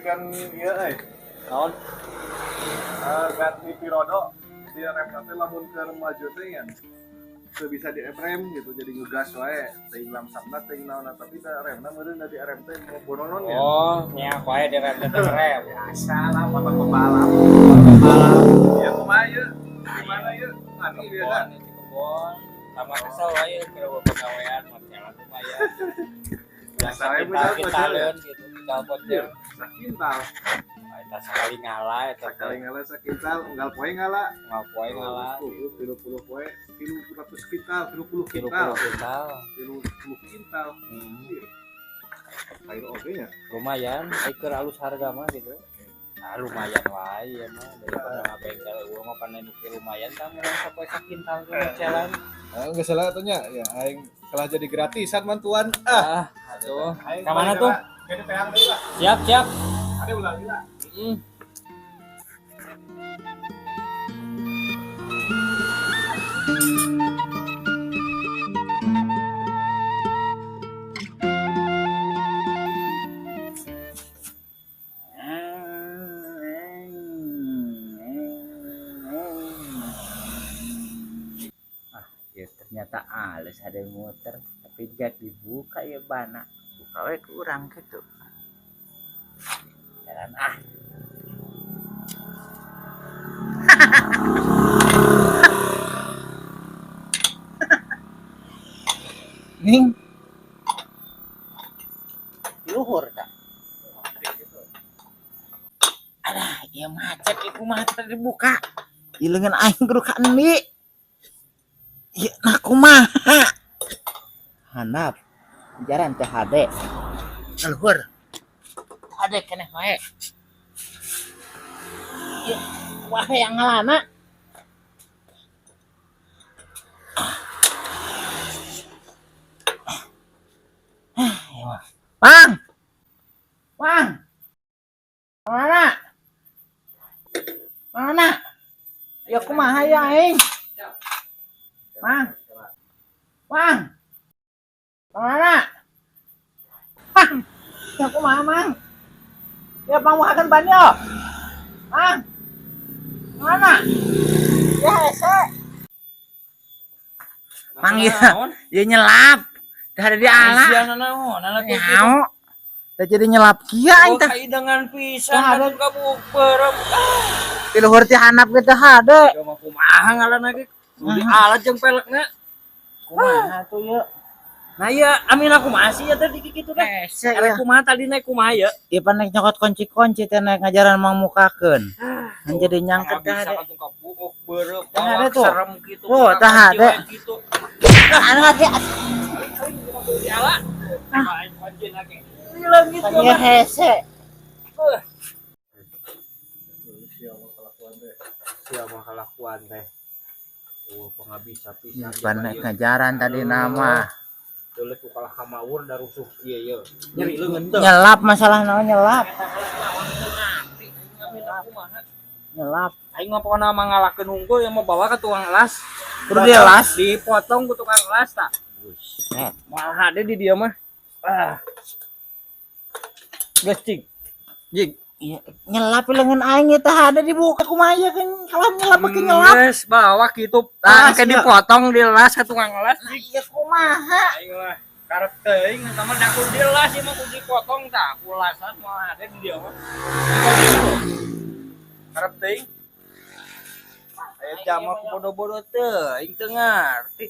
Gantikan ieu euy. Naon? Ganti pirodo. Jadi rem teh lamun keur maju teh nya teu bisa di rem gitu, jadi ngegas wae, teuing lamsapna teuing naonna, tapi da remna meureun da di rem teh bononon ya. Oh, nya wae di rem teh rem. Biasa lah motor pembalap. Pembalap. Ya kumaha ieu? Di mana ieu? Ngani biasa. Kebon, di kebon. Sama kesel wae keur pagawean masalah lumayan. Biasa wae modal Kita modal ya. gitu, kita pocel. Sakintal. Eta sekali ngala eta teh. Sakali ngala sakintal, unggal poe ngala. Unggal poe ngala. 30 poe, 300 kintal, 30 kintal. 30 kintal. 30 kintal. Air oge nya. Lumayan, ai keur alus harga mah gitu. Ah, lumayan wae ya mah daripada ngabengkel eueuh mah panen nu lumayan tah meunang sapoe sakintal ge mocelan. Ah, geus salah atuh nya. Ya aing kalah jadi gratisan mantuan. Ah, Ah, atuh. aing Ka mana tuh? Kene teang deui lah. Siap, siap. Ada ulah gila. Heeh. Ah, ya ternyata halus ada yang muter, tapi gak dibuka ya bana. Buka we kurang gitu. Jalan ah. Ning. Luhur tak? Alah, ya macet iku macet dibuka. Ileungeun aing kudu ka endi? Ya, nah kumaha? Handap. Jaran teh hade. Luhur. Hade keneh wae. Ya, wah yang ngalana. Mang. Mang. Mana? Mana? Ya kumaha ya aing? Mang. Mang. Mana? Mang. Ya kumaha, Mang? Ya pangmuhakeun ban yo. Mang. Mana? Ya hese. Mang ya, ya nyelap. Dah ada di ala. Sia naon, atuh kitu. Nyao. Dah jadi nyelap kieu aing Oh, teh. kaidangan pisan Tah, ada. atuh kabuk beureum. Di luhur ti handap ge teh hade. Ya mah kumaha ngalana ge? Nu di alat jeung pelekna. Kumaha tuh yeuh? Nah iya, amin aku masih ya tadi kitu teh. Hese Erek ya. kumaha tadi naik kumaha ya? Ieu pan naik nyokot kunci-kunci teh naik ngajaran mangmukakeun. Kan jadi nyangket teh Bisa hade. atuh kabuk beureum. Tah, ada tuh. Serem gitu. Oh, tah, ada. Gitu. Anu hade. Di ala. Ah, kunci lagi. Hilang gitu. Ya hese. Sia mah kelakuan teh. Sia mah kelakuan teh. Oh, pengabisa pisan. Pan naik ngajaran tadi nama. Dulu ku kalah kamawur da rusuh kieu ye. Nyeri leungeun teu. Nyelap masalah naon nyelap. Nyelap. Aing mah pokona mah ngalakeun unggul yang mau bawa ke tukang las. Kudu dielas. Dipotong ku tukang las tak. Buset. Moal hade di dia mah. Ah. Geus cing. Jing. Iya, nyelap leungeun aing eta hade dibuka kumaha ya kan kalau nyelap beuki nyelap. Geus bawa kitu. Tah Las, ke ya. dipotong di las ke tukang las. Nah, iya kumaha? Aing mah karep teuing eta mah da kudu dilas ieu mah kudu dipotong tah. Kulasan moal hade di dia mah. Karep teuing. Aya jam aku bodoh-bodoh teuing teu ngarti.